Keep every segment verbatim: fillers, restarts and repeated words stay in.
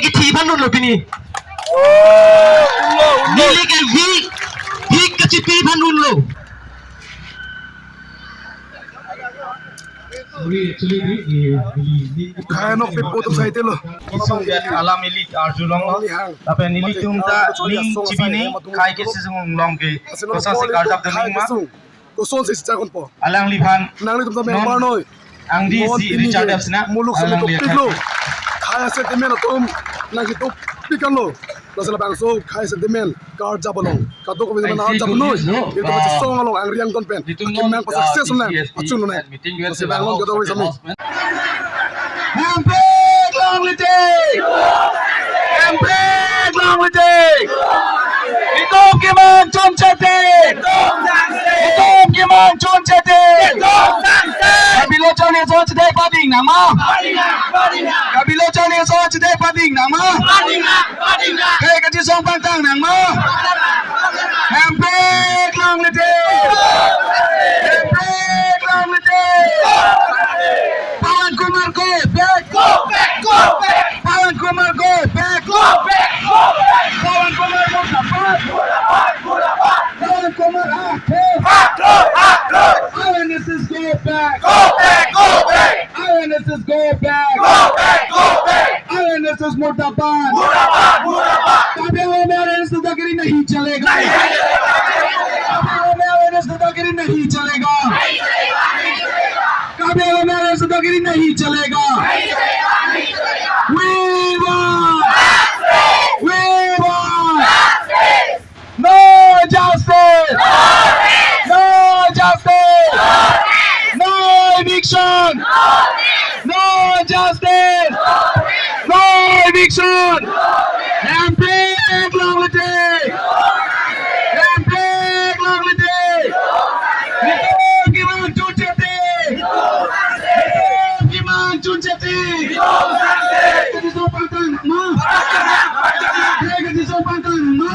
Ithi bandunlo pini. Neli ke vik, vik kachipi bandunlo. Khei anokpet po atum sai telo. Kesung det alam ili arjulonglo. Lapen nelitum ta ning chibine khei kesung longke kosonsi karjap dun ma. Kosonsi sechak unpo. Alangliphan. Nanglitum ta non member noi. Angdi non si pini Richard ke Dav sina. Muluk alang sumit liya topiklo. Khei sentiment atum nangketopik anlo. Lasi labangso khei sentiment karjap along. Kadokave amen arjap noi. Itum kachesong along angriang ton pen. Itum non, nang ah, success nang. P C S P pachun nang. Meeting lasi nang kadokave sami. Hempek longle te! Hempek longle te! Itum keman chunchete! Itum keman chunchete! Kabilochon ason chedai pading nang ma? Kabilochon ason chedai pading nang ma? Khei kachesong pangtang nang ma? Hempek longle te! Hempek longle te! Pawan Kumar go back! Go back! Go back! Pawan Kumar go back! Go back! Go back! Pawan Kumar murdabad! Murdabad! Murdabad! Pawan Kumar athor! Athor! Athor! R N S S go back! Go back! Go back! R N S S go back! Go back! Go back! R N S S murdabad! Murdabad! Murdabad! Karbi Anglong mein R N S S dadagiri nahi chalega! Karbi Anglong mein R N S S dadagiri nahi chalega! Karbi Anglong mein R N S S dadagiri nahi chalega! We want! We want! No justice! No justice! No eviction! No justice! No eviction! Hempek longle te! Hempek longle te! Itum keman chunchete! Itum keman chunchete! Khei kachesong pangtang nang ma? Khei kachesong pangtang nang ma?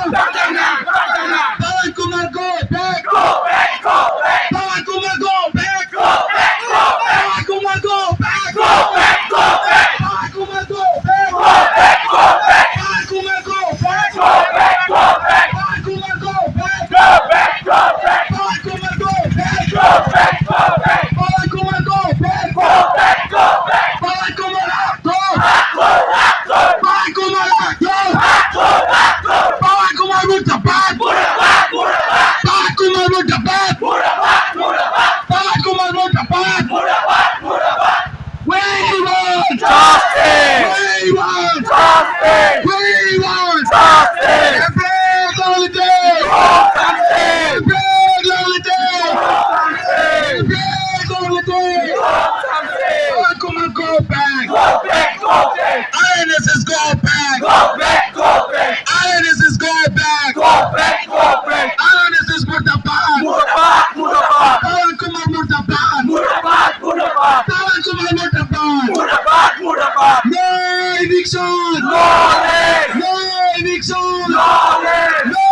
Pawan Kumar go back! Go back! Go back! Pawan Kumar go back! Go back! Go back! Pawan Kumar go back! Go back! Go back! Pawan Kumar go back! Go back! Go back! Pawan Kumar go back! Go back! Go back! Pawan Kumar go back! Go back! Go back! Pawan Kumar go back! Go back! Go back! Pawan Kumar go back! Go back! Go back! Pawan Kumar athor! Athor! Athor! Pawan Kumar athor! Athor! Athor! Pawan Kumar murdabad! Murdabad! Murdabad! Pawan Kumar murdabad! Murdabad! Murdabad! Pawan Kumar murdabad! Murdabad! Murdabad! We want justice! We want justice! We want justice! Hempek longle te! Hempek longle te! Hempek longle te! Pawan Kumar go back! Go back! Go back! R N S S go back! Go back! Go back! R N S S go back! Go back! Go back! R N S S murdabad! Murdabad! Murdabad! Pawan Kumar murdabad! Murdabad! Murdabad! Pawan Kumar murdabad! Murdabad! Murdabad! No eviction! No rest! No eviction! No rest! No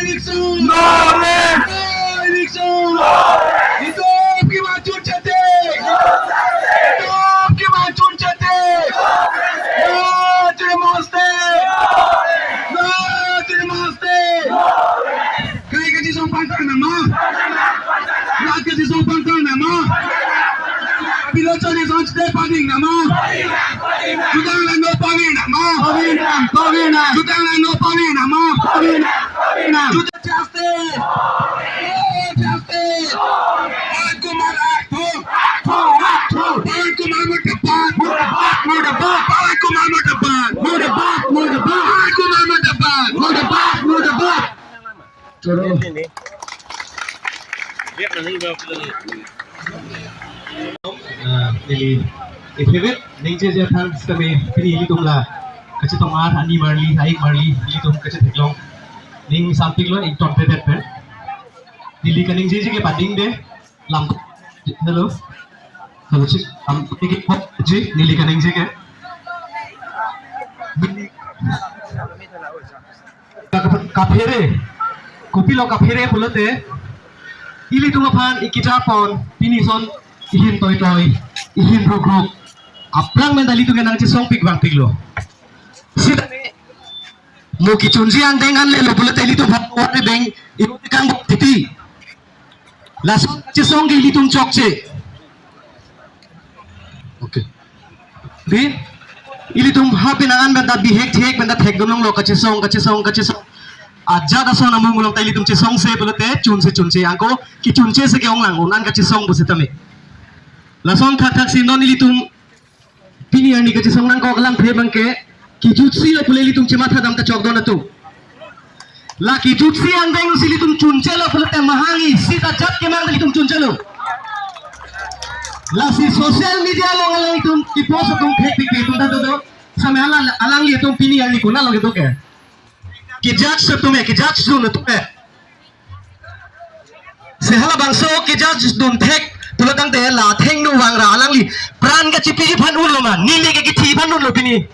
eviction! No rest! No eviction! No rest! Itum keman chunchete! Itum keman chunchete! No to the monster! No to the monster! Khei kachesong pangtang nang ma? Khei kachesong pangtang nang ma? Kabilochon ason chedai pading nang ma? Jutang langno pavir nang ma? Pavir nang, pavir nang. Jutang langno pavir nang ma? Pavir nang, pavir nang. Justice! Justice! Pawan Kumar athor! Athor! Athor! Pawan Kumar murdabad! Murdabad! Murdabad! Pawan Kumar murdabad! Murdabad! Murdabad! Pawan Kumar murdabad! Murdabad! Murdabad! Choro. Ah, neli, iphevit ningjeje aphan sitame pini ilitum la kachetongma arni marli, hai marli, ilitum kachetheklong. Ning sampiklo, ingtonpedet pen. Neli kaningjeje ke padingde, lam, hello? Hello, chik, am, iki, ji, neli kaningje ke. Ka-, kaphere, kopilo kaphere pulote, ilitum aphan ikija pon, pini ason, ihin toitoi, ihin rukruk. Aphrang amen ta ilitum ke nangchesongpik vangpiklo. Sitame mo kechunji angdeng anle lo pulote ilitum ha wari beng ilo kang titi. Lason kachesong ke ilitum chokche. Okay. Di, ilitum ha penang an benda bihek thek benda thek dunlonglo kachesong, kachesong, kachesong. Ajat ason amung along ta ilitum chesongse pulote chunse chunse angko kechunche se ke-ong lang un-an kachesong pusitame. Lason thakthak si non ilitum pini arni kachesong nangkok alamthe abangke kejutsi lo pule ilitum chematha dam ta chokdun atum. La kejutsi angdeng si ilitum chunchelo pulote mahang isi ta jat kemang ilitum chunchelo. Lasi social media along alanglitum kepost atum thek thek atum ta do. Same alang alanglitum pini arni konat lo kedo ke. Kejudge atum e, kejudge dun atum e. Si halabangso kejudge dun thek pulo tangte la athengno vangra alangli pran kachepi aphan unlo ma, neli ke kethi aphan unlo pini.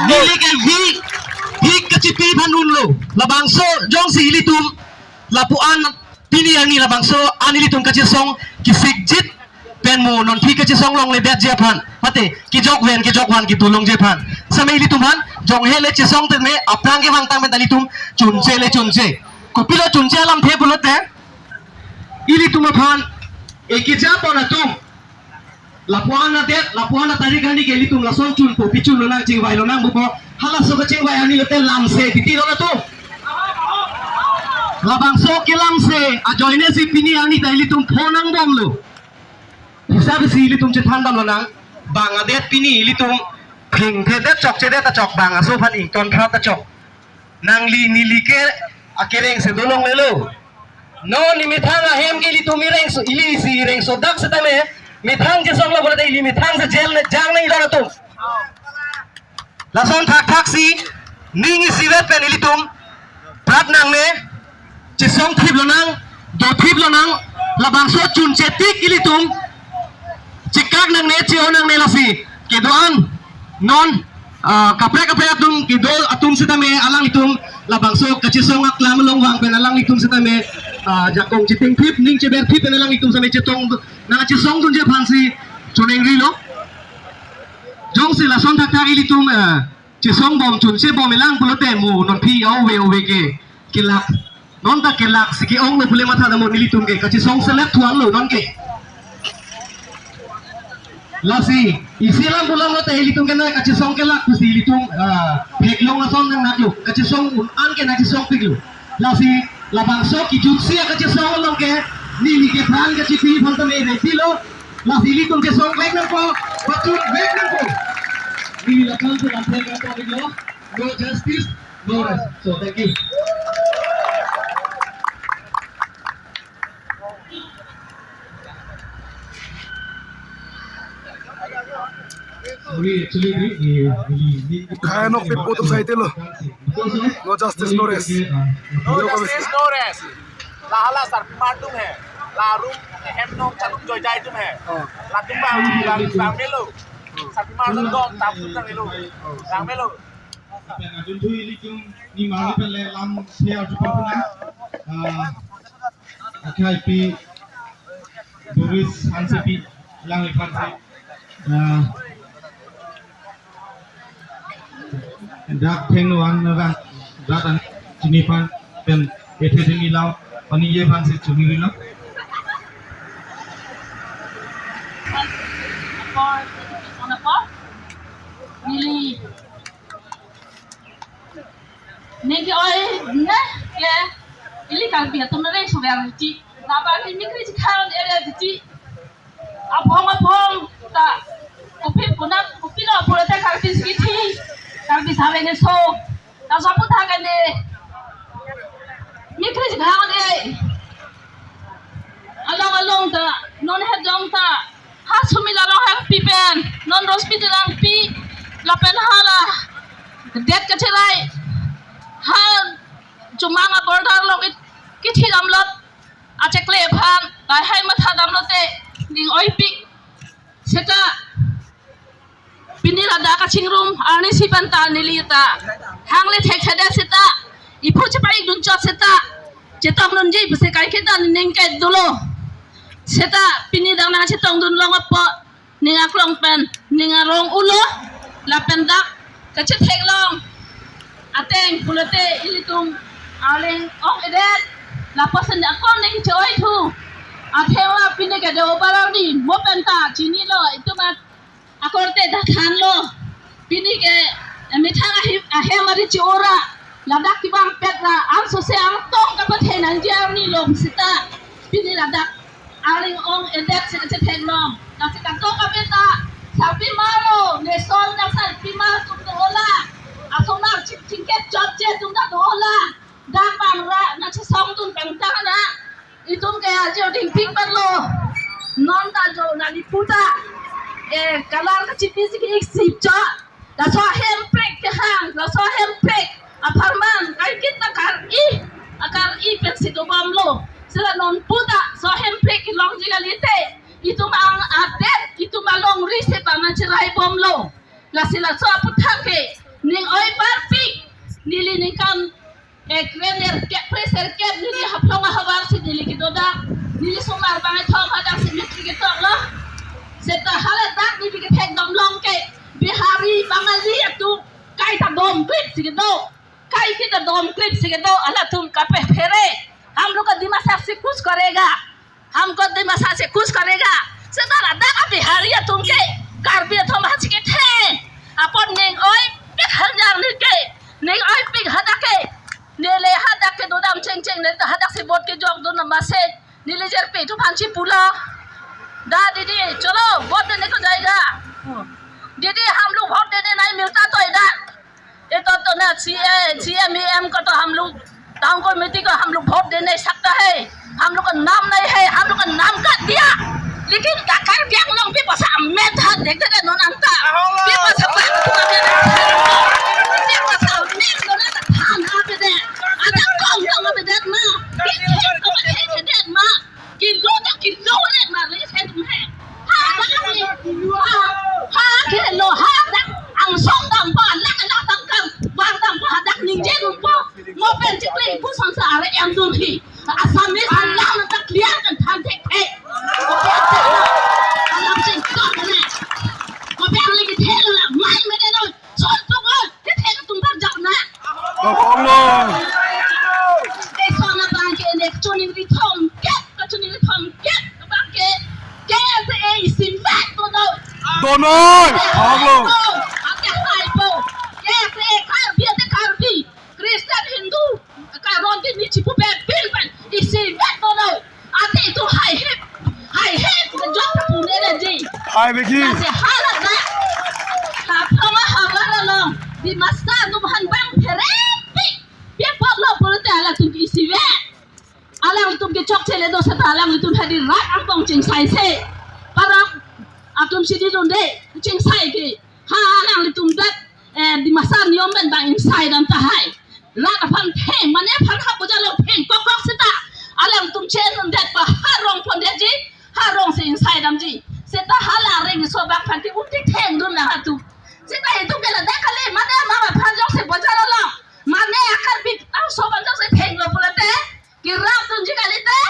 Neli ke vi, vi kachepi aphan unlo. Labangso jongsi ilitum lapu-an pini arni labangso an ilitum kachesong kesikjit pen mo non phi kachesong longledetji aphan, mate kejok ven kejok van kedolongji aphan. Same ilitum aphan jonghe le chesong tame aphrang kevang tang pen ta ilitum chunche le chunche. Kopilo chunche alamthe pulote ilitum aphan ekeja pon atum lapu-an adet, lapu-an atarik arni ke ilitum lason chunpo, pichun lonang, chingvai lonang pupo. Halaso kachingvai arni lote lamse titi lo atum. Labangso kelamse ajoine si pini arni ta ilitum pho nangbomlo. Hisap si ilitum chethan damlonang, bang adet pini ilitum thengthedet chokchedet ta chok, bang aso aphan ingtonphra ta chok. Nangli neli ke akereng si dolonglelo. Non ili methang ahem ke ilitum ireng so, ili isi ireng so dak setame methang chesonglo pulote ili methang si jail ne jang nangji atum. Lason thakthak si ning isivet pen ilitum prat nangne, chesong thip lonang, do thip lonang, labangso chunche tik ilitum chekak nangne, che-o nangne. Lasi kedo-an non, ah, kaprek kaprek atum kedo atum setame alanglitum labangso kachesong aklam along vang pen alanglitum setame, ah, jakong chiteng thip, ning cheber thip pen alanglitum setame chetong nangchesong dunji aphan si choningri lo. Jongsi lason thakthak ilitum, ah, chesong bom chunche bom ilang pulote mo non phi ove ove ke kelak. Non ta kelak si ke-onglo pule matha dam nelitum ke kachesong selek thuanglo non ke. Lasi isi alam pulang lote ilitum ke na kachesong kelak pusi ilitum, ah, theklong ason nang naklo. Kachesong un-an ke nangchesongpiklo. Lasi labangso kejutsi akachesong along ke neli ke pran kachepi aphan tame ready lo. Lasi ilitum chesongvek nangpo, pachunvek nangpo. Neli lapuson lamthe nangpapiklo. No justice, no rest. So, thank you. Sorry, actually, we, we, we, we, Kaya nok pipo atum saite lo. No justice, no rest. No justice, no rest. La hala sarpimar atum he. La arum hem nong chatum joijai atum he. Oh. Latum bang, bang, bang melo. Sarpimar atum dong, tam atum bang melo. Bang melo. Pen adun thu ilitum ni mari pen le lamthe arjupa puna. Ah, akhai pi Doris Hansepi lang ipan si. Ah, dak thengno ang na dak, dak an chini aphan pen ethe thengni lau paningje aphan si chunirilo. Apor, apor, neli. Neke oi, ne, ke, ili Karbi atum rengso ver titi. Napa ni mikri chikhan area titi. Aphong aphong ta, kopi puna, kopi lo pura ta Karbi si kethi, Karbi sareng so. Ta sapu tha kane. Mikri chikhan e. Along along ta, non het dong ta. Ha Sumila Ronghangpi pen, non Roshni Terangpi, lapen hala det kacherai, ha Chumang a border along it, kethi damlot, achekle aphan, lahai matha damlote, ning oipik, seta, pini ladak kachingrum, arnisi pen ta neli ta, hangle thekthedet seta, iphu chepa-ik dunchot seta, chetong dunji, pusi kaiketa ning ke dolo, seta, pini dang nangchetong dunlong apot, ning aklong pen, ning arong ulo. Lapen dak kachetheklong ateng pulote ilitum arleng ong-edet, lapuson akam ne kecho-oi thu. Athe wa pini ke Deobar arni mo penta chinilo, itum akorte dak thanlo. Pini ke, eh, methang ahi, ahem ari che-ora. Ladak kevangpet ra, ansose angtong kapathe nangji arnilo seta. Pini ladak arleng ong-edet si kachetheklong. Lasi kangtong kapeta, sarpi maro, neson na sarpi mar atum do-ola. Asomar ching, chingkep chotche atum ta do-ola. Dak bang ra, nangchesong atum pangtang ra. Itum ke ajo dingpik perlo. Non ta jo nangli puta. Eh, kalar kachipi si ke-ik sip cho. Laso ahemprek kehang, laso ahemprek apharman, kaiketa kar-i, akar-i pensi dobomlo. Seta non puta, laso ahemprek kelongji kalite, itum ang adet, itum alongri si pama cherai bomlo. Lasi laso aputhak ke, ning oi parpik, neli ningkan eh, krenerkep, krenerkep neli haplong ahavar si neli kedodak. Neli somar bang ethom hadak si matric ketoklo. Seta haladak neli kethekdamlong ke Bihari, Bangali atum kaita domklip si kedo. Kaiketa domklip si kedo, halatum kapephere. हम लोग का दिमाग से कुछ करेगा। हमको दिमाग से कुछ करेगा। Seta ladak a Bihari atum ke Karbi atum aphan si kethe. Apot ning oipik hanjar ni ke. Ning oipik hadak ke. Neli hadak kedodam chengcheng, neli ta hadak si vote kejok dun nama se. Neli jirpi atum aphan si pulo. दा दीदी, चलो, वोट देने को जाएगा। दीदी, हम लोग वोट देने नहीं मिलता तो इधर। ये तो, तो ना सीए, सीएम, ईएम को तो हम लोग, टाउन कमेटी को हम लोग वोट दे नहीं सकता है। हम लोग का नाम नहीं है, हम लोग का नाम काट दिया। लेकिन क्या कर, Karbi Anglong भी पसा में था, देखते थे, नोन अंता। भी पसा, भी पसा में, नोन अंता, थाना पे दे। आता कौन, कौन पे दे, माँ? ये खेत को, खेत पे दे, माँ। Kilo ta kilo le ma le se tum he. Hadak ni. Ha, ha kilo hadak angsong dampo, alang alang tangkam vang dampo, hadak ningje dampo. Mo pen chikle pu son sa are em dun hi. Assamese alang ta clear kan than thek thek. Alam sing kong ne. Mo pen le kethe lo la mai me de lo. Son tung oi, kethe tum bar jao na. Kong lo. Eson abang ke ne kachoningri thomkep, kachoningri thomkep abang ke, KSA isivet do noi. Do noi, kong lo. Ake hai po. KSA Karbi ate Karbi, Christian, Hindu, karon ke ni chipu pe bil pen isivet do noi. Ate itum haihe, haihe, kejok ta pune le ji. Hai beki. Lasi haladak, laphama havar along, Dimasa atum aphan bang pherepik. Pi apotlo pulote halatum ke isivet. Alangtum ke chokche le do seta alangtum hadi rat angpong chingsai se. Parok atum si didunde, chingsai ke. Ha alangtum dak, eh, Dimasa niyom pen bang ingsai dam tahai. Rat aphan theng, mane aphan hap boja lo theng kok kok seta. Alangtum chen undet pa ha rong pondetji, ha rong si ingsai damji. Seta hala areng iso bak aphan ti unti thengdun lang atum. Seta itum ke ladak kali, mane mama aphan jongsi boja lo lo. Mane akar bik angso aphan jongsi thenglo pulote, kirap dunji kalite.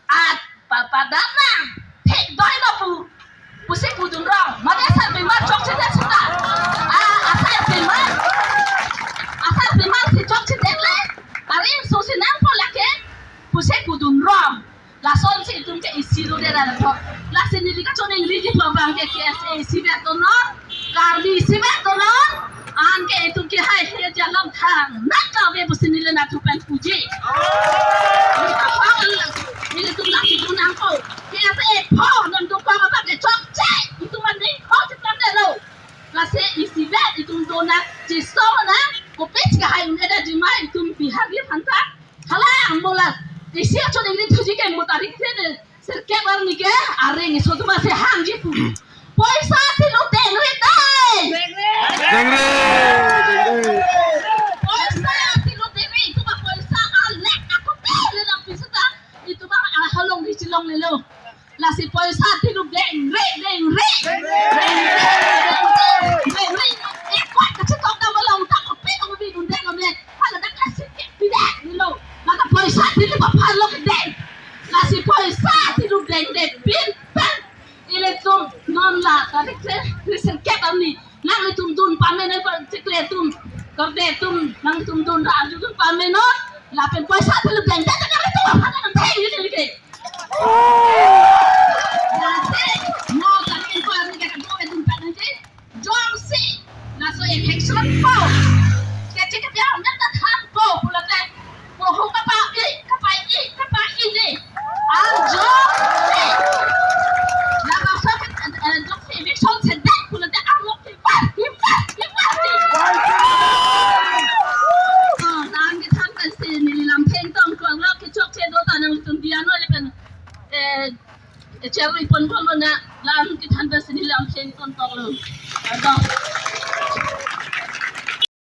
At papa dana thek doi lo pu, pusi pudun rong. Mane asarpimar chokchedet seta. Ah, asarpimar, asarpimar si chokchedet le. Aring susi nangpo lake, pusi pudun rong. Lasonsi itum ke isi lo de la tho. Lasi neli kachoningriji pu abang ke KSA isivet do noi. Karbi isivet do noi. Anke itum ke haihe alam thang. Nangkave pusi neli nangthu pen puji. Neli aphan nelitum lasi tu nangko. KSA pho nangtum ko apa ke chokche. Itum mane kho cheplang de lo. Lasi isivet itum dona chisong na. Kopet ke hai ne da jima itum Bihari aphan ta. Hala ambola. Isi achoningri thuji ke mo tarik the ne. Sirkep arni ke areng iso atum si hangji pu. Poisa tiluk dengri dei. Dengri, dengri. Poisa tiluk dengri, itum poisa alek ako te le lang pisa ta. Itum ahalongri chilonglelo. Lasi poisa tiluk dengri, dengri. Dengri, dengri. Ekot kachetok dam along ta kopi kopi dun dengri. Hala dak kasih tidak dilo. Maka poisa tiluk aphan lo kedeng. Lasi poisa tiluk dengdeng pinpin. Ilitum non la tarik se, risen ket arni. Nanglitum Nang kachikle atum, korde atum, nangtum dun ra arjudun pame non. Lapen poisa thelu beng, beng, beng, beng, beng, beng, beng, beng. Lasi, mo kami ko ami ke kadokave dun pame nangji. Jongsi laso election po, kachekabia amen ta thanpo pulote, poho kapa-i, kapa-i, kapa-i ji. Ar jongsi labangso ke, eh, jongsi election sedet pulote, arlo kivar, kivar, kivar ji. Oh, lam kethan pensi neli lamthe ingtong tong lo, kechokche do ta nangtum diya non lapen, eh, cherui pon pon lo na, lam kethan pensi neli lamthe ingtong tong lo. Ado.